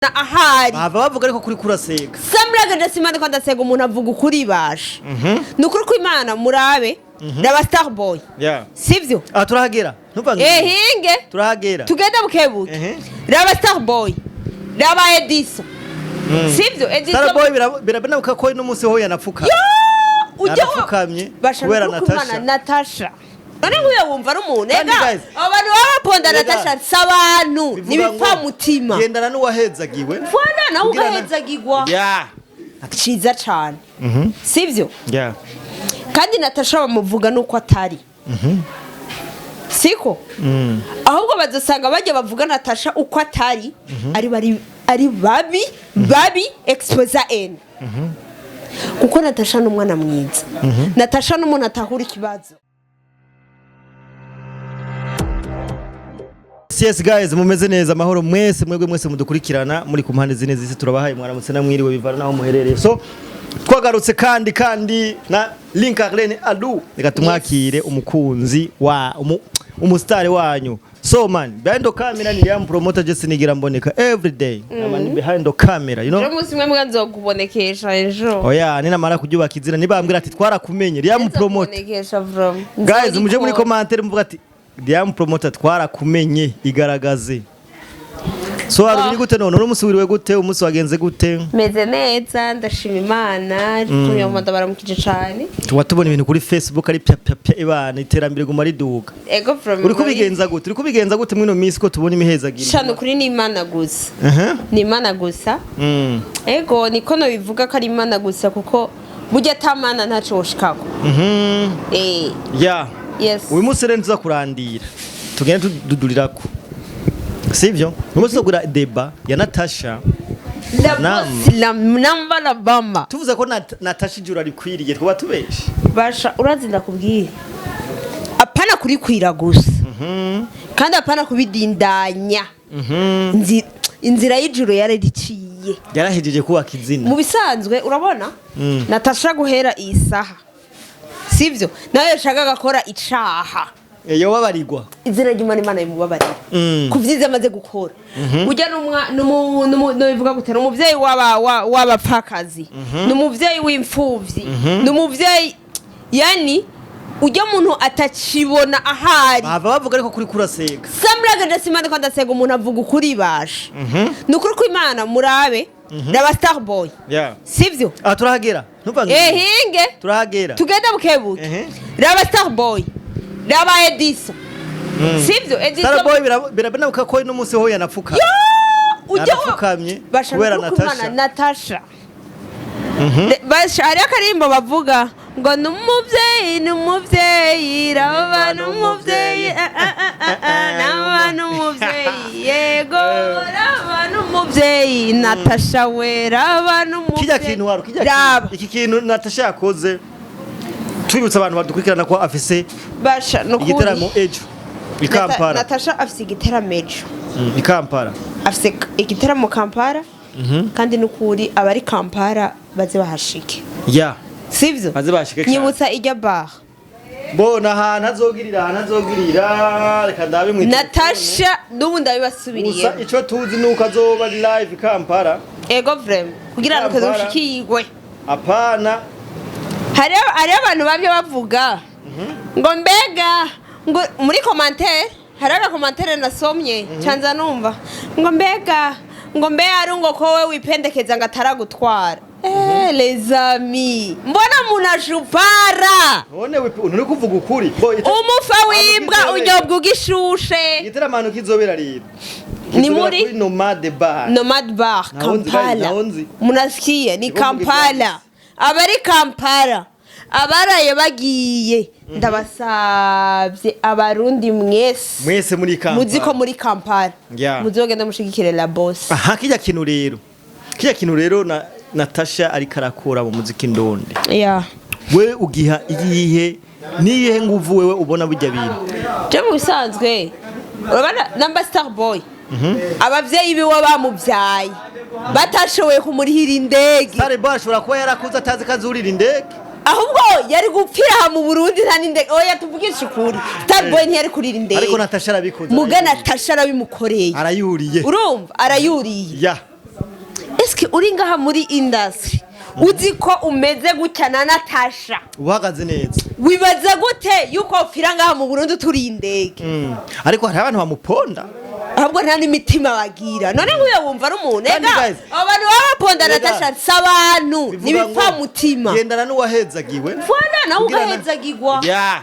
Ahari. Bava bavuga ariko kuri kuraseka. Samuraga, ndasimana ko ndasega. Umuntu avuga ukuri basha, ni ukuri ko Imana murabe raba Star Boy. Sivyo? Ah, turahagera, ntuvange. Ehinge. Turahagera. Tugende bukebuke. Raba Star Boy, raba Ediso, sivyo? Ediso. Star Boy birabenuka ko uno munsi ho yanapfuka. Ujya Yarapfukamye basha kubera ni ukuri ko Imana, Natasha. Natasha none nk'uyo wumva ari umuntu Kandi ega guys, abo bantu baba baponda ega, Natasha si abantu, ni bivuga ngo ibipfamutima. Gendana n'uwahezagiwe. Voilà, nawe Kugira ugahezagirwa. Ciza cane, sivyo? Yeah. Kandi Natasha bamuvuga nuko atari siko, ahubwo bazosanga bajya bavuga Natasha uko atari, ari bari ari babi babi exposa n kuko Natasha ni umwana mwiza. Natasha ni umuntu atahura ikibazo. Yes guys, mumeze neza, amahoro mwese, mwebwe mwese mudukurikirana muri ku mpande zine z'isi, turabahaye mwaramutse na mwiriwe bivana naho muherereye. So twagarutse kandi na Link Arlene Adu, reka tumwakire umukunzi wa umusitari wanyu. So man, behind the camera ni Liam Promoter Jesse Nigira mboneka every day. Mm. Man behind the camera. Ejo munsi umwe mbwa nzokubonekesha ejo. Oya, ninamara kuryubaka izina nibambwira ati twarakumenye Liam Promoter. Nzokubonekesha from Guys, muje muri commentaire muvuga ati Liam Promoter twarakumenye, igaragaze. So hari biri gute none? Uno munsi wiriwe gute? Umunsi wagenze gute? Meze neza, ndashima Imana. Tuyo ndabaramukije cane. Tuba tubona ibintu kuri Facebook ari pya pya pya, ibana iterambere guma riduga. Ego from. Uri kubigenza gute? Uri kubigenza gute mwino minsi ko tubona imihezagiro? Shano kuri ni Imana gusa. Ni Imana gusa. Ego, niko nobivuga ko ari Imana gusa, kuko burya atamana ntaco woshikako. Yes. Uyu munsi rero ntuza kurandira. Tugende tududurirako. Sivyo? Uyu munsi tugura débat ya Natasha. La Nam. boss, la namba la bamba. Tuvuze ko Natasha ijuru arikwiriye, twaba tubeshe. Basha, urazi ndakubwira, apana kurikwira gusa, kandi apana kubidindanya. Inzira y'ijuru yarariciye. Yarahejeje kubaka izina. Mu bisanzwe urabona Natasha guhera iyi saha, sivyo? Nawe yashakaga gakora icaha, Iyo babarirwa. Izina ry'Imana, Imana imubabarira ku vyiza amaze gukora. Ujya n'ubivuga gute, ni umuvyeyi w'abapfakazi, ni umuvyeyi w'imfuvyi, ni umuvyeyi, yani ujya muntu atakibona ahari. Bava bavuga ariko kuri kuraseka. Samuraga, ndasimana ko ndasega. Umuntu avuga ukuri basha, ni ukuri ko Imana murabe raba Star Boy. Sivyo? Ah, turahagera, ntuvange. Ehinge. Turahagera. Tugende bukebuke. Raba Star Boy, raba Ediso, sivyo? Ediso. Star Boy birabenuka ko uno munsi ho yanapfuka. Ujya Yarapfukamye basha kubera ni ukuri ko Imana, Natasha. Natasha basha, hariho akarimbo bavuga ngo ni umubyeyi, ni umubyeyi, raba ni umubyeyi, ah, ah, ah, ah, ah, raba ni umubyeyi, yego, raba ni umubyeyi, Natasha we, raba ni umubyeyi. Kijya kintu waro kijya Raba. kintu, iki kintu Natasha yakoze, twibutsa abantu badukurikirana ko afise Basha, ni ukuri. igiteramo ejo i Kampala. Natasha afise igiteramo ejo. I Kampala. Afise igiteramo Kampala, kandi n'ukuri abari Kampala baze bahashike. Sivyo? Baze bahashike cane. Nyibutsa ijya bar. Bona ahantu azogirira, ahantu azogirira, reka ndabe mu Natasha n'ubu ndabibasubiriye. Gusa ico tuzi nuko azoba ari live i Kampala. Ego vraiment, kugira ngo Kampala. tuzoshikirwe. Apana. Hariho abantu bamwe bavuga ngo mbega ngo muri commentaire, hariho agacommentaire nasomye canza numva ngo mbega ngo mbe ari ngo ko we wipendekeza ngo ataragutwara. Les amis, mbona munashupara? None uri kuvuga ukuri. Bo, Umufa w'imbwa Ahantu unyobwa ugishushe. Igiteramo ahantu kizobera rero. Ni Kizobera muri? kuri Nomade Bar. Nomad Bar. Ntaho nzi, Kampala. ntaho nzi. Munasikia ni Ndiko mvuga Kampala. ivyanditse. Abari Kampala, abaraye bagiye, ndabasabye Abarundi mwese Mwese muri Kampala. muzi ko muri Kampala, muzogenda mushigikire la boss. Aha, kijya kintu rero. Kijya kintu rero na Natasha ariko arakura mu muziki ndonde. We ugiha iyihe, niyihe nguvu wewe ubona bijya bintu? Je mu bisanzwe urabona namba Star Boy, abavyeyi biwe bamubyaye batashoboye kumurihira indege. Star Boy ashobora kuba yarakuze atazi ko azurira indege. Ahubwo yari gupfira aha mu Burundi nta n'indege. Oya, tuvugishe ukuri, Star Boy ntiyari kurira indege. Ariko Natasha arabikoze. Muga Natasha arabimukoreye. Arayuriye. Urumva arayuriye. Eske uri ngaha muri industry, uzi ko umeze gutya na Natasha, Uhagaze neza. Wibaza gute yuko upfira ngaha mu Burundi turi indege? Ariko hari abantu bamuponda. Ahubwo nta n'imitima bagira. None nk'uyo wumva ari umuntu? Kandi Ega, guys, abo bantu baba baponda Ega, Natasha si abantu, ni bivuga ngo ibipfamutima. Gendana n'uwahezagiwe. Voilà, nawe Kugira ugahezagirwa. Ya,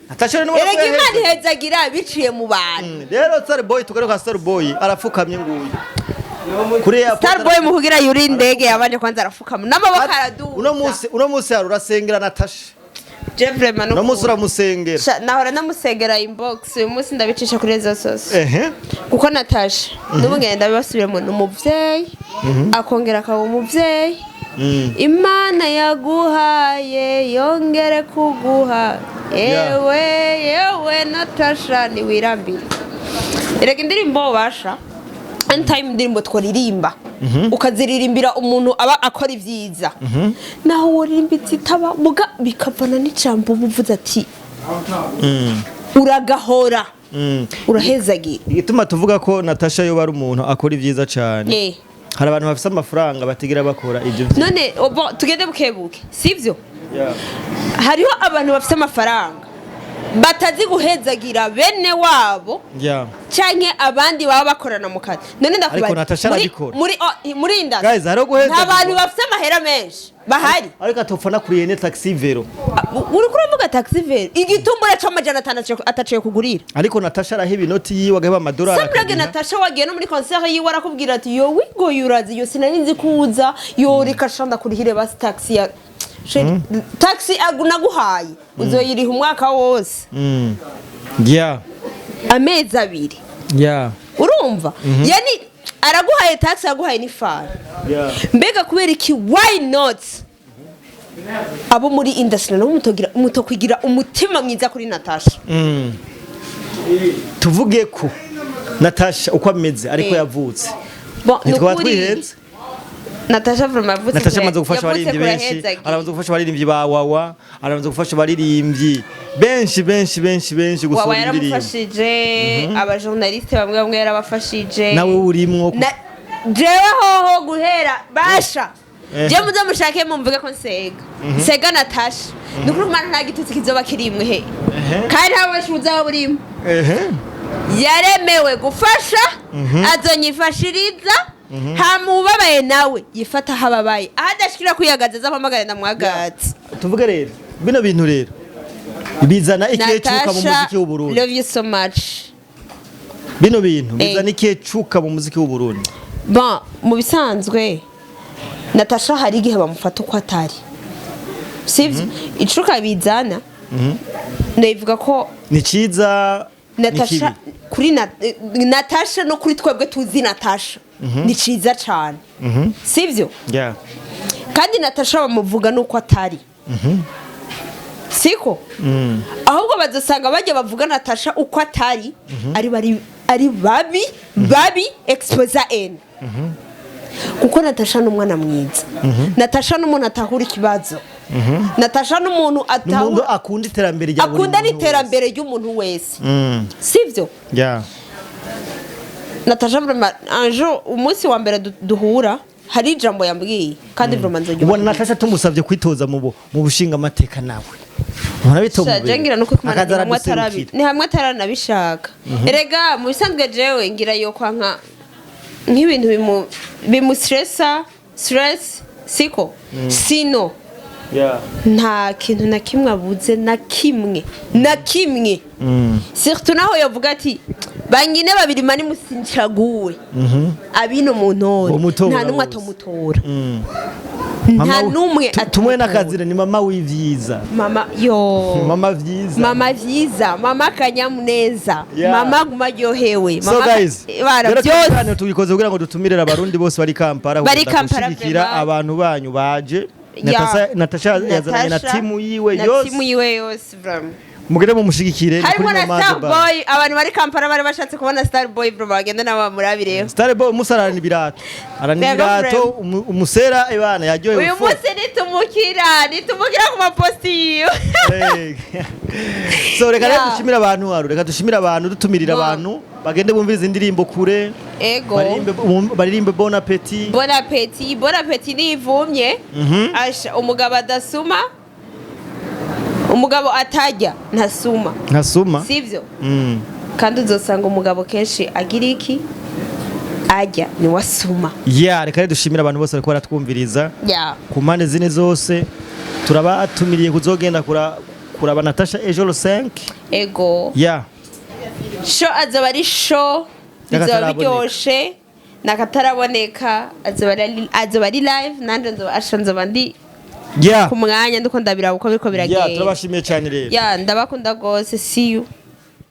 Natasha rero niwe Erega Imana yahezagiwe. ihezagira biciye mu bantu. Rero Starboy, tugaruka, Starboy arapfukamye nguyu kuri airport. Starboy mu kugira yuri indege yabanje kwanza arafukama n'amaboko araduza. Uno munsi hari urasengera Natasha. Je vraiment Uno munsi uramusengera. Nahora namusengera inbox, uyu munsi ndabicisha kuri réseaux sociaux, kuko Natasha n'ubu ngenda bibasubiremo, ni umuvyeyi, akongera akaba umuvyeyi. Imana yaguhaye yongere kuguha. Yewe yewe, Natasha, ntiwirambire. Erega indirimbo ubasha anytime, indirimbo twaririmba ukaziririmbira umuntu aba akora ibyiza, naho woririmba izitaba muga bikavana n'ijambo uba uvuze ati uragahora urahezagira. Igituma tuvuga ko Natasha yoba ari umuntu akora ibyiza cyane, hari abantu bafite amafaranga batigira bakora ibyo byiza. None obo, tugende bukebuke, sivyo? Hariho abantu bafite amafaranga batazi guhezagira bene wabo canke abandi baba bakorana mu kazi. None ndakubaza, Ariko Natasha arabikora. muri industry, Guys, hariho guhezagira. nta bantu bafite amahera menshi bahari? Ariko atopfa nakuriye ne taxi vélo. Ah, uriko uravuga taxi vélo, igitumbura c'amajana 500 ataciye kugurira. Ariko Natasha araheba inoti yiwe, agaheba amadolari, Samurage. akabiha. Natasha wagiye no muri concert yiwe arakubwira ati: "Yo wigoye, urazi yo sinari nzi kuza, yo reka shanda kurihire basi taxi ya taxi naguhaye uzoyiriha umwaka wose." Amezi 2. Urumva, yani araguhaye taxi, araguhaye n'ifara. Mbega kubera iki, why not abo muri industry nabo mutokwigira umutima mwiza kuri Natasha? Tuvuge ko Natasha uko ameze ariko yavutse. Bon, Ntitwaba nukuri, twihenze. Natasha vraiment yavutse Natasha amaze gufasha yavutse abaririmbyi benshi. kurahezagira. Aramaze gufasha abaririmbyi ba Wawa, aramaze gufasha abaririmbyi benshi benshi benshi benshi Wawa gusohora indirimbo. Yaramufashije, abajournaliste bamwe bamwe yarabafashije. Nawe urimwo. Jewe hoho guhera basha, je muze mushake mumvuge ko nsega Natasha, nukuri kumana nta gitutsi kizoba kirimwe he, kandi nta wese uzaba urimo. Yaremewe gufasha, azonyifashiriza. Hama ubabaye nawe yifata aho ababaye, aho adashikira kwiyagaza azampamagare ndamwagaze. Tuvuge rero bino bintu rero bizana ikihecuka mu muziki w'Uburundi. Love you so much. Bino bintu bizana ikihecuka mu muziki w'Uburundi. Bon, mu bisanzwe Natasha hari igihe bamufata uko atari, sivyo? Icuka bizana, ndabivuga ko Ni ciza, ni Natasha kibi? Kuri Natasha no kuri twebwe tuzi Natasha ni ciza cane, sivyo? Kandi Natasha bamuvuga nuko atari, siko? Ahubwo bazosanga bajya bavuga Natasha uko atari, ari bari ari babi babi exposa n, kuko Natasha ni umwana mwiza. Natasha ni umuntu atahura ikibazo. Natasha ni umuntu Ni umuntu atahura, akunda iterambere rya buri akunda muntu n'iterambere ry'umuntu wese, wese. Sivyo? Natasha vraiment, un jour, umunsi wa mbere duhura, hari ijambo yambwiye kandi vraiment nzojya. Ubona Natasha tumusabye kwitoza mu bushinga amateka, nawe ubona Sha, ngira nuko kumana akaza ni hamwe atarabi, araduserukira. ni hamwe ataranabishaka. Erega mu bisanzwe jewe ngira yo kwanka nk'ibintu bimu stressa, stress, siko sino nta kintu na kimwe abuze, na kimwe na kimwe. Surtout naho yavuga ati bangine babiri mani musincaguwe abino mu ntore, Umutora nta n'umwe bose. atomutora, Mama nta n'umwe tumwe atamutora. N'akazina ni mama w'ivyiza. Mama yo. Mama vyiza. Mama vyiza, mama kanyamuneza, mama guma aryohewe, So mama guys, bara rero byose. Kiganiro tubikoze kugira ngo dutumirire abarundi bose bari Kampala Bari kugenda Kampala, gushigikira vraiment. abantu banyu baje. Natasha yazananye na Natasha, timu yiwe na yose. timu yiwe yose vraiment. Mugende mumushigikire, ni Harimo kuri na Nomade Star Bar. Boy. Abantu bari Kampala bari bashatse kubona Star Boy bro, bagende nabo bamurabireho. Star Boy musa ararana ibirato, ararana Yego, ibirato. friend. Umusera ebana yaryohewe Uyu fo. munsi nitumukira ku maposti yiwe. Hey. So reka rero dushimire abantu, haru reka dushimire abantu, dutumirira Bon. abantu. Bagende bumviriza indirimbo kure. Ego. Baririmbe bon appétit. Bon appétit, bon appétit nivumye. Asha, umugabo adasuma, umugabo atajya ntasuma. Ntasuma. Sivyo? Kandi uzosanga umugabo kenshi agira iki, ajya niwe asuma. Ya, reka rero dushimire abantu bose bariko baratwumviriza ku mpande zine zose. Turabatumiriye kuzogenda kuraba Natasha ejo le 5. Ego. Ya. Show azoba ari show bizoba Y'akataraboneka. biryoshe nakataraboneka. Azoba ari live, nanje nzoba, asha, nzoba ndi ku mwanya ndiko ndabiraba uko biriko Ya. biragenda. Turabashimiye cyane rero. Ya, ndabakunda gose, see you.